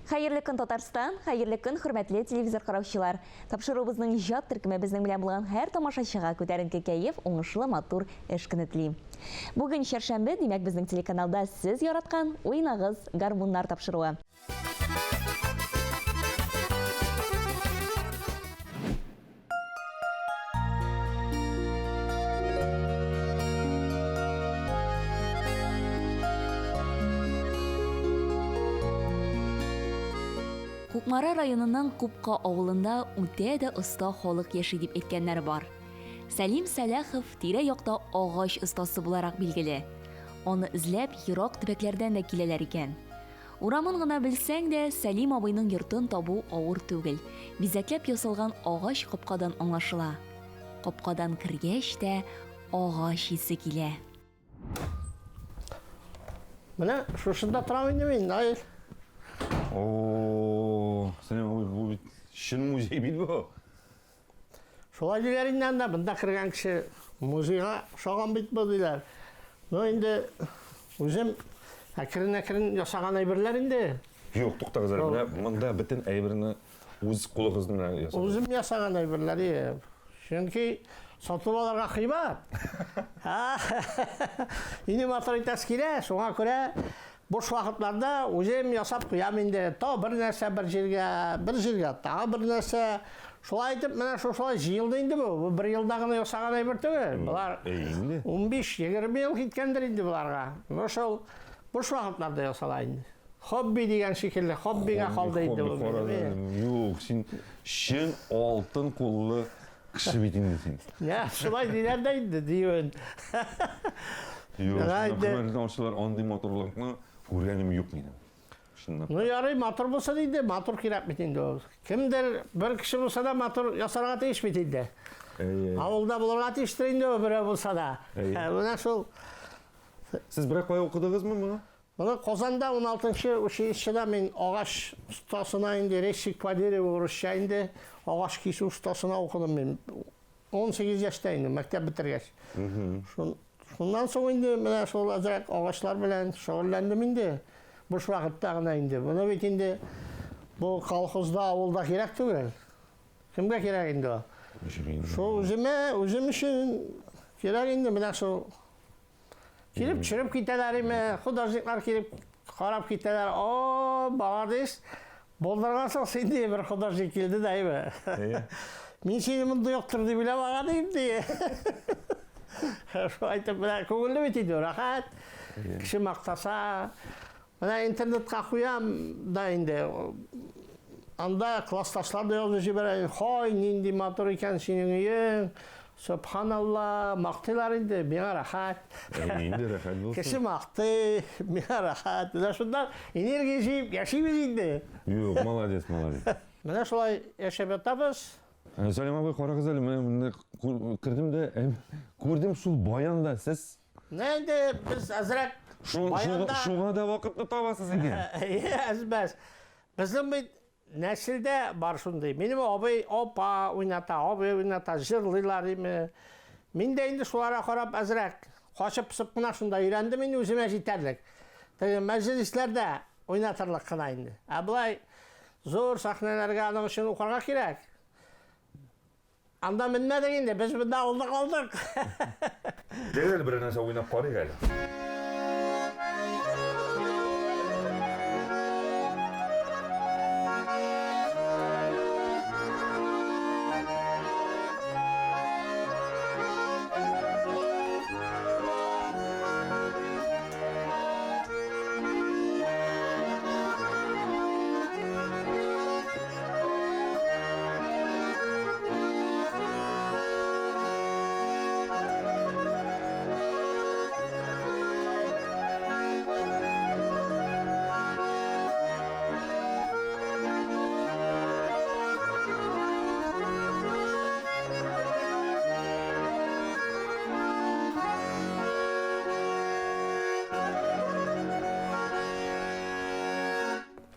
Хәерле көн, Татарстан! Хәерле көн, хөрмәтле телевизор караучылар! Тапшыруыбызның иҗат төркеме безнең белән булган һәр тамашачыга күтәренке кәеф, уңышлы, матур эш көне тели. Бүген чәршәмбе, димәк, безнең телеканалда сез яраткан Уйнагыз, гармуннар тапшыруы. Кукмара районының Купка авылында үтә дә оста халык яши дип әйткәннәре бар. Сәлим Сәләхов тирә-якта агач остасы буларак билгеле. Аны эзләп ерак төбәкләрдән дә киләләр икән. Урамын гына белсәң дә, Сәлим абыйның йортын табу авыр түгел. Бизәкләп ясалган агач капкадан аңлашыла. Капкадан кергәч тә агач исе килә. Менә шушында торам инде мин, Наил. О, Сәлим абый, бу бит чын музей бит бу. Шулай диләр инде анда, монда кергән кеше музейга ошаган бит бу диләр. Ну инде үзем әкрен-әкрен ясаган әйберләр инде. Юк, туктагыз әле, менә монда бөтен әйберне үз кулыгыз белән ясадыгыз. Үзем ясаган әйберләр, ие. Чөнки сатып алырга кыйбат. Инде матур итәсе килә, шуңа күрә Буш вакытларда үзем ясап куям инде. То бер нәрсә бер җиргә, бер җиргә тагы бер нәрсә. Шулай итеп, менә шушылай җыелды инде бу. Бу бер елда гына ясаган әйбер түгел. Болар 15-20 ел киткәндер инде боларга. Ну шул буш вакытларда ясала инде. Хобби дигән шикелле, хоббига калды инде бу. Юк, син чын алтын куллы Кеше бит инде син. Я, шулай диләр дә инде, диюен. Юк, хөрмәтле тамашачылар, андый матурлыкны күргәнем юк минем. Чынлап. Ну ярый, матур булсын инде, матур кирәк бит инде ул. Кемдер бер кеше булса да матур ясарга тиеш бит инде. Авылда булырга тиештер инде ул берәү булса да. Менә шул. Сез берәр кая укыдыгызмы моны? Моны Казанда 16 училищеда мин агач остасына инде, резчик по дереву урысча инде, агач кисү остасына укыдым мин. 18 яшьтә инде, мәктәп бетергәч. Шун, шуннан соң инде менә шул әзрәк агачлар белән шөгыльләндем инде. Буш вакытта гына инде. Моны бит инде бу колхозда, авылда кирәк түгел. Кемгә кирәк инде ул? Шул үземә, үзем өчен кирәк инде менә шул Килеп төшереп китәләр име, художниклар килеп карап китәләр. О, молодец. Булдыргансың син ди, бер художник килде дә име. Мин сине монда юктыр дип уйламаган идем ди. Шулай итеп, менә күңелле бит инде, рәхәт. Кеше мактаса, Менә интернетка куям да инде. Анда классташлар да язып җибәрә. Хай, нинди матур икән синең өең. Субханалла, мактыйлар инде, миңа рәхәт. Инде рәхәт булсын. Кеше мактый, миңа рәхәт. Менә шунда энергия җыеп яшибез инде. Юк, молодец, молодец. Менә шулай яшәп ятабыз. Сәлим абый, карагыз әле, менә монда кердем дә, күрдем шул баянда сез Менә инде без әзрәк баянда... Шуңа да вакытны табасыз икән. Әйе, әз-мәз. Безнең бит нәселдә бар шундый. Минем абый апа уйната, абый уйната, җырлыйлар име. Мин дә инде шуларга карап әзрәк качып-пысып кына шунда өйрәндем инде үземә җитәрлек. Теге мәҗлесләрдә уйнатырлык кына инде. Ә болай зур сәхнәләргә аның өчен укырга кирәк. Анда менмәдек инде, без монда авылда калдык. Әйдәгез әле берәр нәрсә уйнап карыйк әле.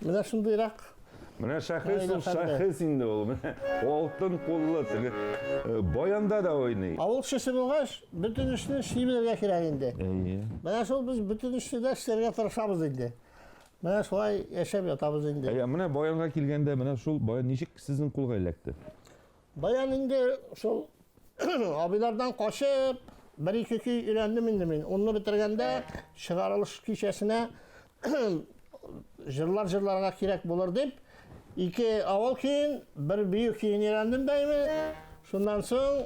Менә шундыйрак Менә шәхес ул шәхес инде ул. Менә алтын куллы теге э, баянда да уйный. Авыл кешесе булгач, бөтен эшне эшли белергә кирәк инде. Әйе. Менә шул без бөтен эшне дә эшләргә тырышабыз инде. Менә шулай яшәп ятабыз инде. Әйе, менә баянга килгәндә, менә шул баян ничек сезнең кулга эләкте? Баян инде шул абыйлардан качып, бер-ике көй өйрәндем инде мин. Унны бетергәндә чыгарылыш кичәсенә җырлар җырларга кирәк булыр дип, ике авыл көен, бер бию көен өйрәндем дә инде. Шуннан соң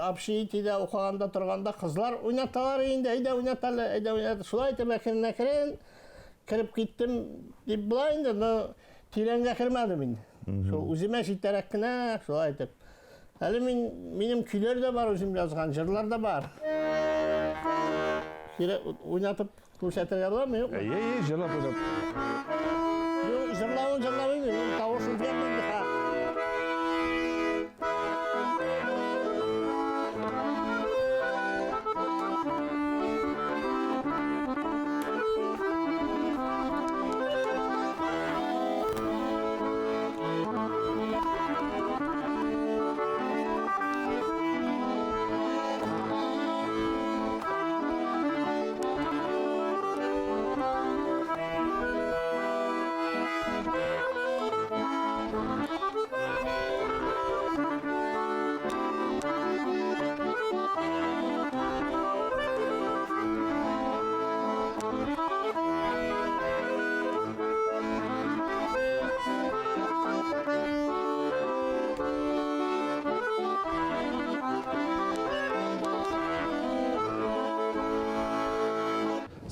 общежитиедә укыганда торганда кызлар уйнаталар инде, әйдә уйнат әле, әйдә уйнат. Шулай итеп әкрен-әкрен кереп киттем дип була инде, но тирәнгә кермәдем инде. Шул үземә җитәрәк кенә шулай итеп. Әле мин минем көйләр дә бар, үзем язган җырлар да бар. Кирәк уйнатып күрсәтергә буламы, юкмы? Әйе, әйе, җырлап уйнап. Юк, җырлавын җырламыйм, мин тавыш үзгәрмәде. Ха.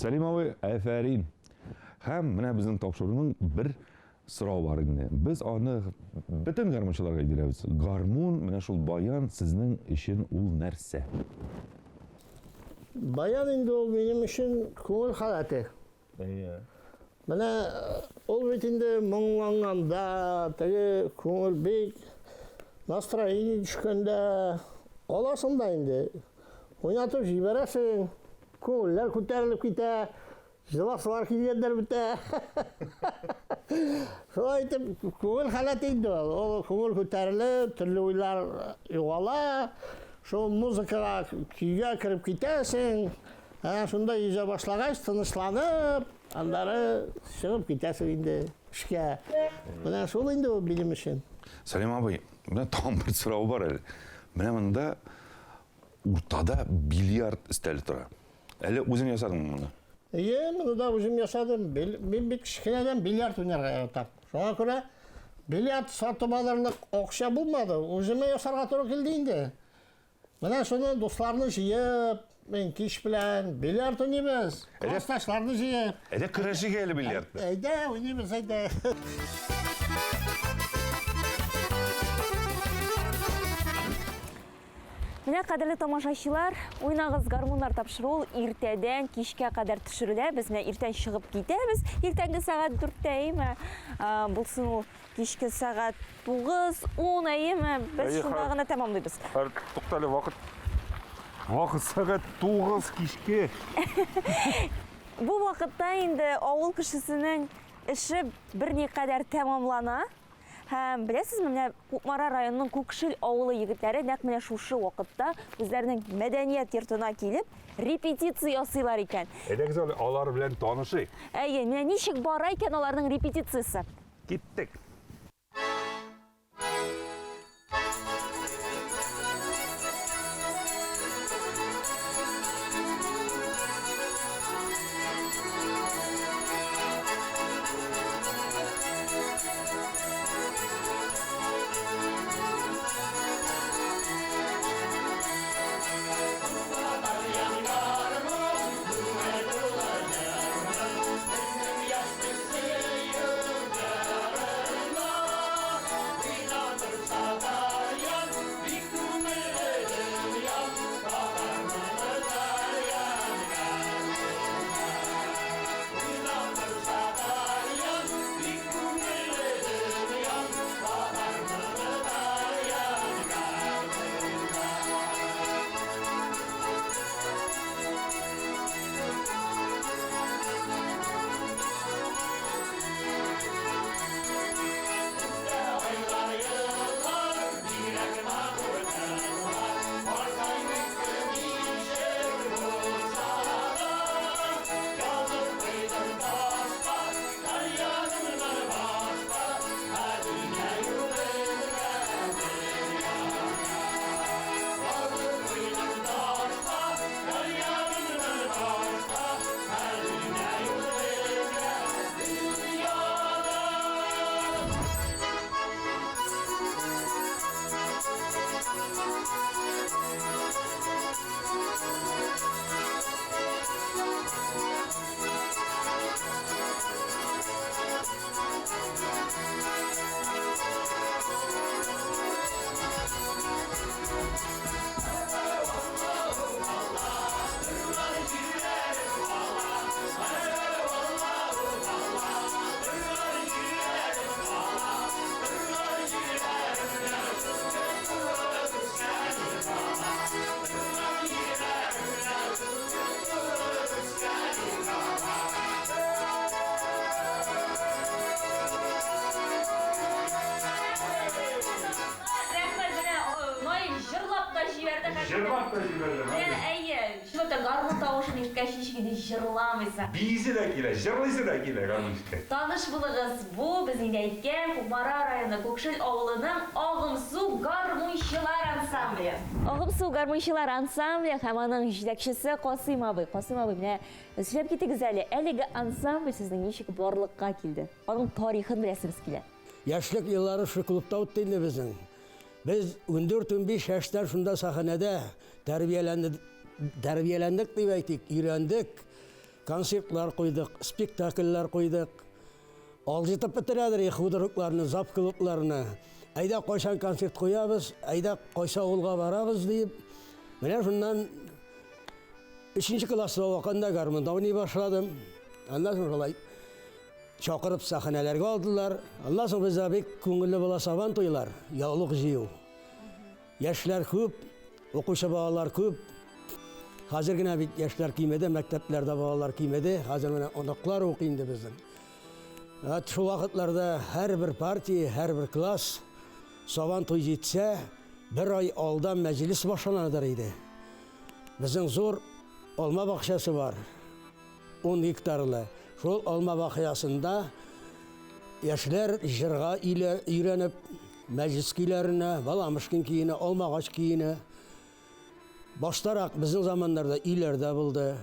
Сәлим абый, афәрин. Һәм менә безнең тапшыруның бер сорау бар инде. Без аны бөтен гармунчыларга бирәбез. Гармун, менә шул баян сезнең өчен ул нәрсә? Баян инде ул минем өчен күңел халәте. Әйе. Менә ул бит инде моңланганда, теге күңел бик настроение төшкәндә аласың да инде. Уйнатып җибәрәсең, күңелләр күтәрелеп китә, җыласылар килгәннәр бетә. Шулай итеп, күңел халәте инде ул. Ул күңел күтәрелеп, төрле уйлар югала. Шул музыкага, көйгә кереп китәсең. Әнә шунда йөзә башлагач, тынычланып, аннары чыгып китәсең инде эшкә. Менә шул инде ул минем өчен. Сәлим абый, менә тагын бер сорау бар әле. Менә монда уртада бильярд өстәле тора. Әле үзең ясадыңмы моны? Әйе, моны да үзем ясадым. Мин бик кечкенәдән бильярд уйнарга яратам. Шуңа күрә бильярд сатып алырлык акча булмады. Үземә ясарга туры килде инде. Менә шуны дусларны җыеп, мин кич белән бильярд уйныйбыз. Классташларны җыеп. Әйдә көрәшик әле бильярдны. Әйдә, уйныйбыз, әйдә. Менә, кадерле тамашачылар, Уйнагыз гармуннар тапшыруы ул иртәдән кичкә кадәр төшерелә. Без менә иртән чыгып китәбез, иртәнге сәгать 4-тә, әйеме? Булсын ул кичке сәгать 9, 10, әйеме? Без Әйе, шунда хәзер. гына тәмамлыйбыз. Хәзер туктале, вакыт. Вакыт сәгать 9 кичке. Бу вакытта инде авыл кешесенең эше берникадәр тәмамлана. Һәм беләсезме, менә Кукмара районының Күкшел авылы егетләре нәкъ менә шушы вакытта үзләренең мәдәният йортына килеп, репетиция ясыйлар икән. Әйдәгез әле алар белән танышыйк. Әйе, менә ничек бара икән аларның репетициясе? Киттек. Җырлап та җибәрдем. Менә әйе, чынлап та гармун тавышын ишеткәч ничек инде җырламыйсың. Биисе дә килә, җырлыйсы да килә гармун ишеткәч. Таныш булыгыз, бу без инде әйткән Кукмара районы Күкшел авылының Агымсу гармунчылар ансамбле. Агымсу гармунчылар ансамбле һәм аның җитәкчесе Касыйм абый. Касыйм абый, менә сөйләп китегез әле, әлеге ансамбль сезнең ничек барлыкка килде? Аның тарихын беләсебез килә. Яшьлек еллары шул клубта үтте инде безнең. Без ундүрт-унбиш яшьтән шунда сәхнәдә тәрбияләндек дип әйтик, өйрәндек. Концертлар куйдык, спектакльләр куйдык. Алҗытып бетерәдер и худрукларны, завклубларны. Әйдә кайчан концерт куябыз, әйдә кайсы авылга барабыз диеп. Менә шуннан өченче класста укыганда гармунда уйный башладым. Аннан соң шулай чакырып сәхнәләргә алдылар. Аннан соң бездә бик күңелле була сабан туйлар, яулык җыю. Яшьләр күп, укучы балалар күп. Хәзер генә бит яшьләр кимеде, мәктәпләрдә балалар кимеде. Хәзер менә оныклар укый инде безнең. Әт шул вакытларда һәрбер партия, һәрбер класс Сабан туй җитсә, бер ай алдан мәҗлес башланадыр иде. Безнең зур алма бакчасы бар. Ун гектарлы. Шул алма бакчасында яшьләр җырга өйрәнеп, мәҗлес көйләренә, Баламышкин көенә, Алмагач көенә. Баштарак безнең заманнарда өйләрдә булды.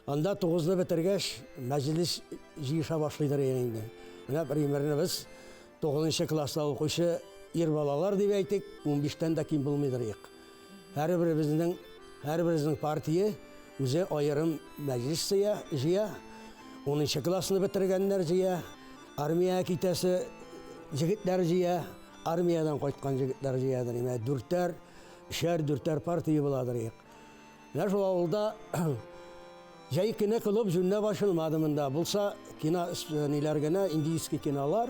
Анда тугызны бетергәч, мәҗлес җыеша башлыйдыр инде. Менә примерно без тугызынчы класста укучы ир балалар дип әйтик, унбиштән дә ким булмыйдыр идек. Һәрберебезнең, һәрберебезнең партия үзе аерым мәҗлес җыя, җыя. Унынчы классны бетергәннәр җыя, армиягә китәсе җегетләр җыя, армиядән кайткан җегетләр җыядыр. Менә дүртәр, өчәр, дүртәр партия буладыр идек. Менә шул авылда җәй көне клуб җүнләп ачылмады монда. Булса, кино ниләр генә, индийский кинолар,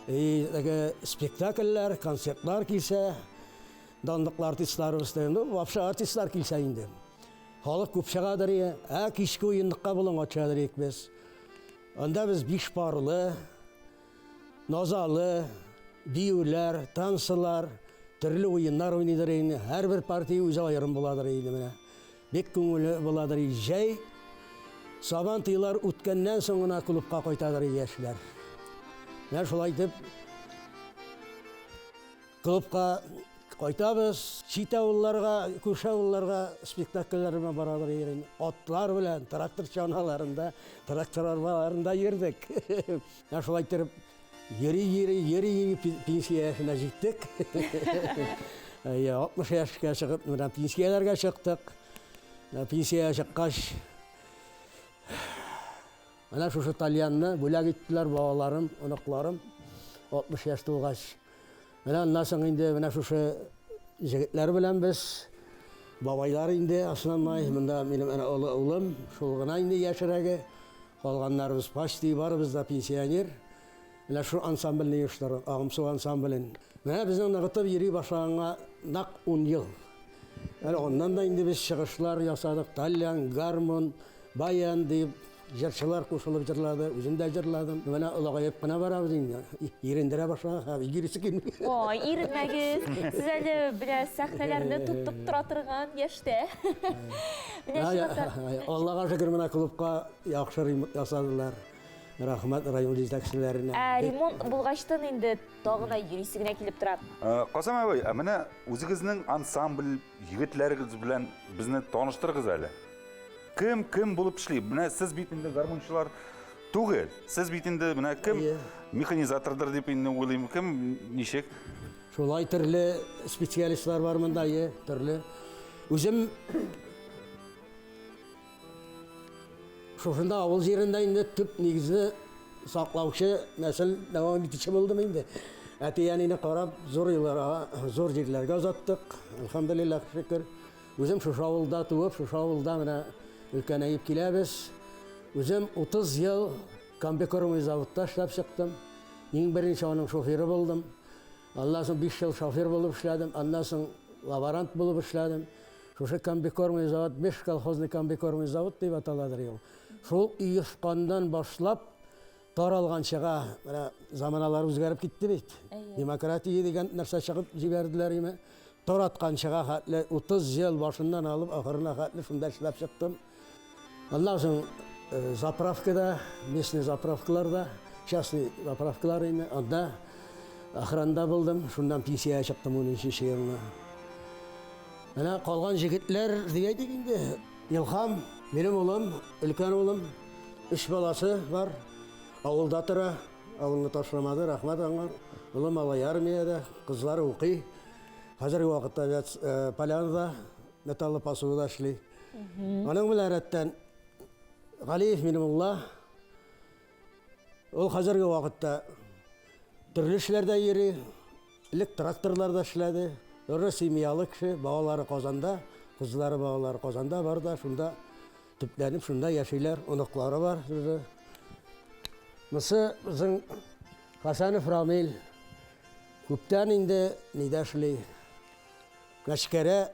и теге спектакльләр, концертлар килсә, Данлыклы артистларыбыз да, ну, вообще артистлар килсә инде. Халык күп чыгадыр ие. Ә кичке уенлыкка болынга төшәдер идек без. Анда без биш парлы, назалы, биюләр, танцылар, төрле уеннар уйныйдыр инде. Һәрбер партия үзе аерым буладыр инде менә. Бик күңелле буладыр. Җәй Сабан туйлар үткәннән соң гына клубка кайтадыр яшьләр. Менә шулай итеп Клубка кайтабыз, чит авылларга, күрше авылларга спектакльләр белән барадыр идек. Атлар белән, трактор чаналарында, трактор арбаларында йөрдек. Менә шулай иттереп йөри-йөри, йөри-йөри пенсия яшенә җиттек. Әйе, 60 яшькә чыгып, менә пенсияләргә чыктык. Пенсиягә чыккач, менә шушы тальянны бүләк иттеләр балаларым, оныкларым. 60 яшь тулгач. Менә аннан соң инде менә шушы җегетләр белән без, бабайлар инде основной, монда минем әнә олы улым, шул гына инде яшьрәге, калганнарыбыз почти барыбыз да пенсионер. Менә шул ансамбльне оештырдык, Агымсу ансамблен. Менә безнең ныгытып йөри башлаганга нәкъ ун ел. Әле аннан да инде без чыгышлар ясадык, тальян, гармун, баян дип, Җырчылар кушылып җырлады, үзем дә җырладым. Менә олыгаеп кына барабыз инде. Ирендерә башлаган хәзер, йөрисе килми. Ой, иренмәгез. Сез әле менә сәхнәләрне тотып тора торган яшьтә. Менә чынлап та. Аллага шөкер, менә клубка яхшы ремонт ясадылар. Рәхмәт район җитәкчеләренә. Ә ремонт булгачтын инде тагын да йөрисе генә килеп тора. Касыйм абый, ә менә үзегезнең ансамбль егетләрегез белән безне таныштырыгыз әле. Кем кем булып эшли? Менә сез бит инде гармунчылар түгел. Сез бит инде менә кем механизатордыр дип инде уйлыйм. Кем ничек? Шулай төрле специалистлар бар монда, е, төрле. Үзем шушында авыл җирендә инде төп нигезне саклаучы нәсел дәвам итүче булдым инде. Әти-әнине карап, зур елларга, зур җирләргә озаттык. Әлхәмдулиллаһ, шөкер. Үзем шушы авылда туып, шушы авылда менә өлкәнәеп киләбез. Үзем 30 ел комбикормовый заводта эшләп чыктым. Иң беренче аның шоферы булдым. Аннан соң 5 ел шофер булып эшләдем, аннан соң лаборант булып эшләдем. Шушы комбикормовый завод, межколхозный комбикормовый завод дип аталадыр ул. Шул оешканнан башлап таралганчыга, менә заманалар үзгәреп китте бит. Демократия дигән нәрсә чыгып җибәрделәр име. Таратканчыга хәтле 30 ел башыннан алып ахырына хәтле шунда эшләп чыктым. Аннан соң заправкада, местный заправкаларда, частный заправкалар инде, анда охранада булдым. Шуннан пенсиягә чыктым 13 елны. Менә калган җегетләр дип әйтик инде. Илһам, минем улым, өлкән улым, өч баласы бар. Авылда тора, авылны ташламады, рәхмәт аңа. Олы малай армиядә, кызлары укый. Хәзерге вакытта Вяц э, Полянада металлопосуда эшли. Аның белән рәттән Галиев Минемулла ул хәзерге вакытта төрле эшләрдә йөри. Элек тракторларда эшләде. Ыры семьялы кеше, балалары Казанда, кызлары балалары Казанда бар да, шунда төпләнеп шунда яшиләр, оныклары бар. Мысы безнең Хәсәнов Рамил күптән инде нидә эшли. Мәчкәрә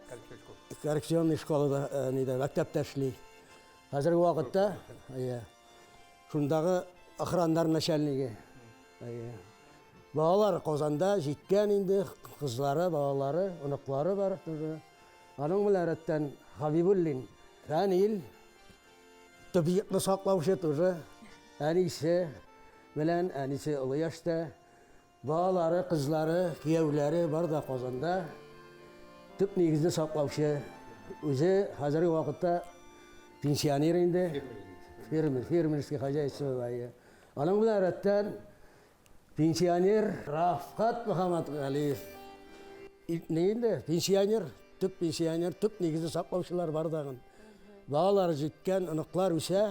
коррекционный школада, э, нидә, мәктәптә эшли. Хәзерге вакытта, әйе, шундагы охраннар начальнигы. Әйе. Балалар Казанда җиткән инде, кызлары, балалары, оныклары бар. Аның белән рәттән Хабибуллин Фәнил, табигатьне саклаучы тоже, әнисе белән, әнисе олы яшьтә. Балалары, кызлары, кияүләре бар да Казанда. Төп нигезне саклаучы. Үзе хәзерге вакытта пенсионер инде. Фермер, фермерский хозяйство да. Аның белән рәттән пенсионер Рафкат Мөхәммәтгалиев. Ни инде, пенсионер, төп пенсионер, төп нигезне саклаучылар бар тагын. Балалар җиткән, оныклар үсә.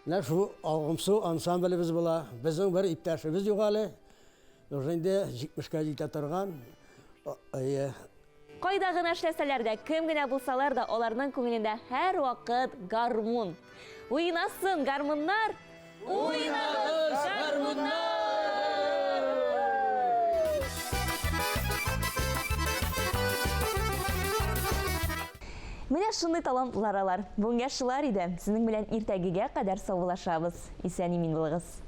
Менә шул Агымсу ансамблебез була. Безнең бер иптәшебез юк әле. Уже инде 70-кә җитә торган. Әйе. Кайда гына эшләсәләр дә, кем генә булсалар да, аларның күңелендә һәрвакыт гармун. Уйнасын гармуннар! Уйнагыз, гармуннар! Менә шундый талантлар алар. Бүгенгә шулар иде. Сезнең белән иртәгегә кадәр саубуллашабыз. Исән-имин булыгыз.